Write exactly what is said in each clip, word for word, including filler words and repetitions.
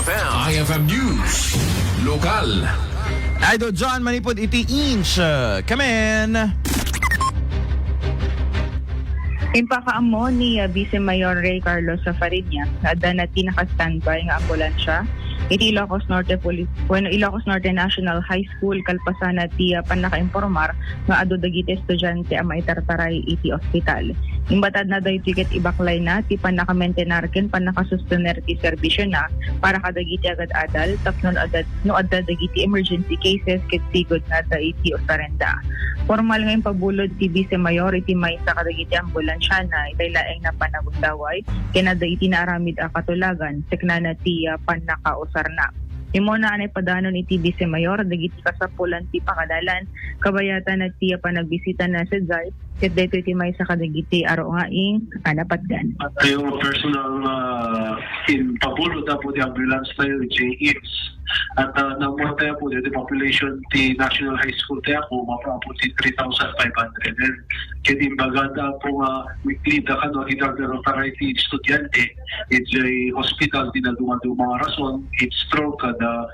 I F M News, lokal. Idol John, manipod iti inch, uh, kamen. Impakaammo ni, uh, Vice Mayor Rey Carlos Fariñas nga adda na ti naka-standby nga ambulansya iti Ilocos Norte Poli-, wenno Ilocos Norte National High School kalpasan na ti, uh, pannakaimpormar nga adu dagiti estudiante a maitartaray iti ospital. Imbatad na daytoy ket ibaklay na ti pannakamentenar ken pannakasustener ti serbisyo na para kadagiti agad-adal tapno no adda, no adda dagiti emergency cases ket sigud nga adda iti usarenda. Formal nga impabulod ti Vice Mayor iti maysa kadagiti ambulansiana itay laeng na panagundaway ken adda iti naaramid a katulagan, seknana ti, ah, pannakausarna. Immuna a naipadanon iti Vice Mayor dagiti kasapulan ti pangadalan, kabayatan na ti panagbisita na sadiay, ket daytoy ti maysa kadagiti aro nga ing-, a napatgan. Tayo personal nga impabulod apo ti ambulance tayo, J X. At, ah, namuan tayo po dito population ti National High School tayo po, mapa po ti three thousand five hundred. And kaya imbaga tayo po nga weekly da kano, kita pero para iti estudyante, iti hospital, di na dumaduma nga rason, heat stroke, kada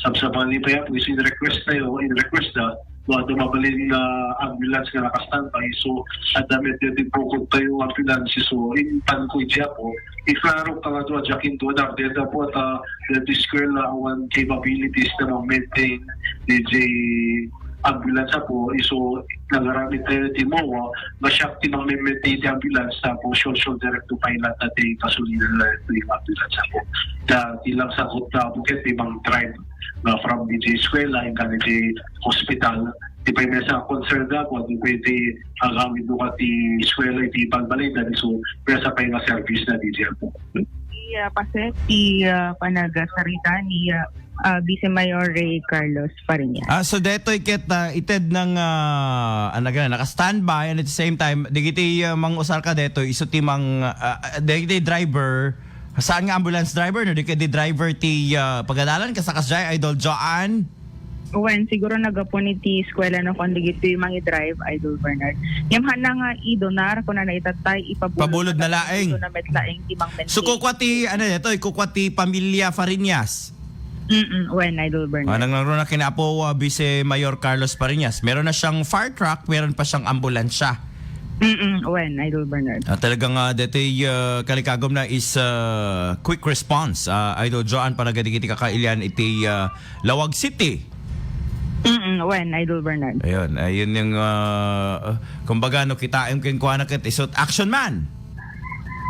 sabsabali pa yan po, is in request tayo, in request na, no, adu mabalin nga ambulance nga naka-standby. So, adda met deti bukod tayo ambulance. So, in pan ko iti apo, iklaro ka nga to, adya kinto, adda deta po, at, ah, deti eskwela, awan capabilities na mag-maintain, deti ambulance apo. So, nagaramid tayo ti MOA, nga siya ti mag-maintain ti ambulance, tapos shoulder, shoulder to pilot na ti gasolina na ti ambulance apo. Da, ti lang sa kota, bukit, ti mang drive nga from diti eskwela, inka diti hospital, ti pay maysa a concern da, kung di pwede agawid no ka ti eskwela, iti pagbalay da, so, maysa pay nga service na diti apo. Ti, ah, Pasek, ti, ah, panagsarita ni, ah, ah, Vice Mayor Rey Carlos Fariñas. Ah, so detoy ket, ah, ited nang, ah, ano gani, naka-standby, and at the same time, digiti, ah, mangusar ka detoy, isu ti mang, ah, ah, digiti driver, saan nga ambulance driver, no? Di ka di driver ti, ah, pagadalan, kas-, kasjay, Idol Joan? Wen, siguro nagapon iti eskwela no kung digiti mangi-drive, Idol Bernard. Ngem hana nga idunar, kuna na itatay, ipabulod Pabulod na na laeng. Ito na met laeng ti mang-maintain. So, kukwa ti, ano, ito, kukwa ti pamilya Fariñas. Mm-mm, wen, Idol Bernard. Ah, nangnangruna kina Apo, ah, Vice Mayor Carlos Fariñas. Meron na siyang fire truck, meron pa siyang ambulansya. Mm-mm, wen, Idol Bernard. Ah, talagang, ah, detoy, ah, kalikagom na is, ah, quick response. Ah, Idol Joan, para gadigiti kakailian iti, ah, Laoag City. Mm-mm, wen, Idol Bernard. Ayun, ayun yung, ah, ah, kumbaga, no, kitaem kenkuana ket isut action man.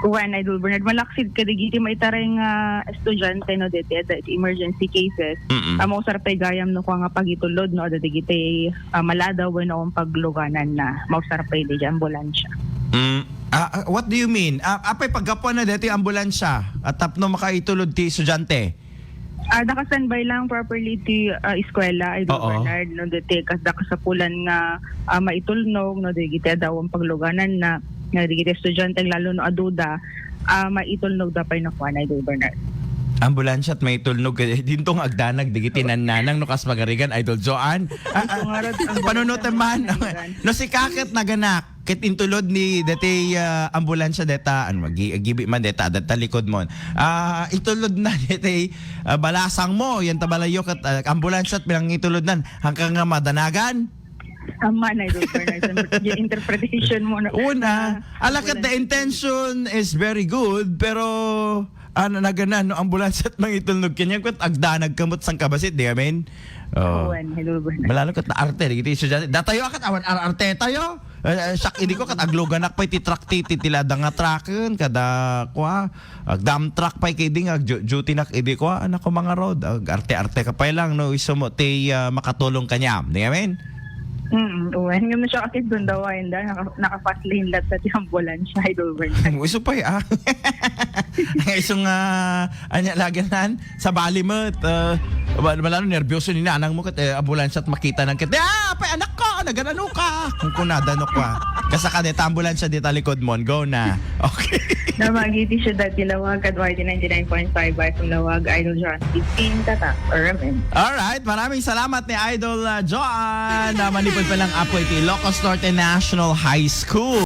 Wen, Idol Bernard, malaksid kadigiti maitaray nga estudiante, no, deti, adda iti emergency cases. Mm-mm. Ah, mausar pay gayam no kua nga pagitulod, no, adda digiti, ah, maladaw wenno pagluganan na. Mausar pay diti ambulansya. Mm. Ah, ah, what do you mean? Ah, apay paggapuan na deti ambulansya at tapno makaitulod ti estudiante? Ah, naka-standby lang properly ti, ah, eskwela, Idol Oo. Bernard, no, deti, kas-, da kasapulan nga, ah, maitulnog, no, digiti adda pagluganan na, nga digiti estudiante, lalo no aduda, ah, maitulnog da pay no kuana, Idol Bernard. Ambulansya at maitulnog, eh, dinto nga agdanag, digiti nannanang, no, kas pagarigan, Idol Joan. Ah, Ito ah, nga rod, ang panunutan man. Bernard, ang No, sika ket naganak, ket intulod ni deti, ah, ambulansya deta, ano, agi-, agibi man deta, adda ta likod mo. Ah, intulod na deti, ah, balasang mo, yan ta balayo ket, ah, ambulansya at pinangitulod nan, hangka nga madanagan. Tama na, Idol Bernard. Interpretation mo na. Una, Ah, ala ket the ambulansya. Intention is very good, pero, ano, naganan, no, ambulansya at mangitulnog. Kanya ket agdanag kamot sang kabasit, di amin? Oh. Awan, Idol Bernard. Malalo ket na arte, digiti estudiante. Datayo akat awan ar-, arte tayo. Eh, eh, siak idi ko ket agluganak pay ti truck ti, ti, ti lada nga trucken, kada, kua, ag-, dump truck pay kidi nga ag-, duty nak idi, kua, anak ko mga road, ag-, arte-arte ka pay lang, no, isu mo ti, ah, makatulong kaniam. Di amin? Mm, uwan. Ngem no siak ket dundawayen da, naka-, naka-fast lane lat sa ti ambulansya, Idol Bernard. Isu pay, ah. Isu nga, anya lagi nan, sabali met, ah, ba-, malalo nerbiyoso ni nanang mo ket, eh, ambulansya at makita nang ket, "Ah, apay anak ko, naganano ka?" Kung kunada no kwa. Kasaka deta ambulansya deta likod mon, go na. Okay. Damagiti siudad ti Laoag, kadua iti ninety-nine point five F M Laoag, Idol John fifteen, Tata, Ramen. Alright, maraming salamat ni Idol, ah, Joan. Na manipod pa lang apo iti Ilocos Norte National High School.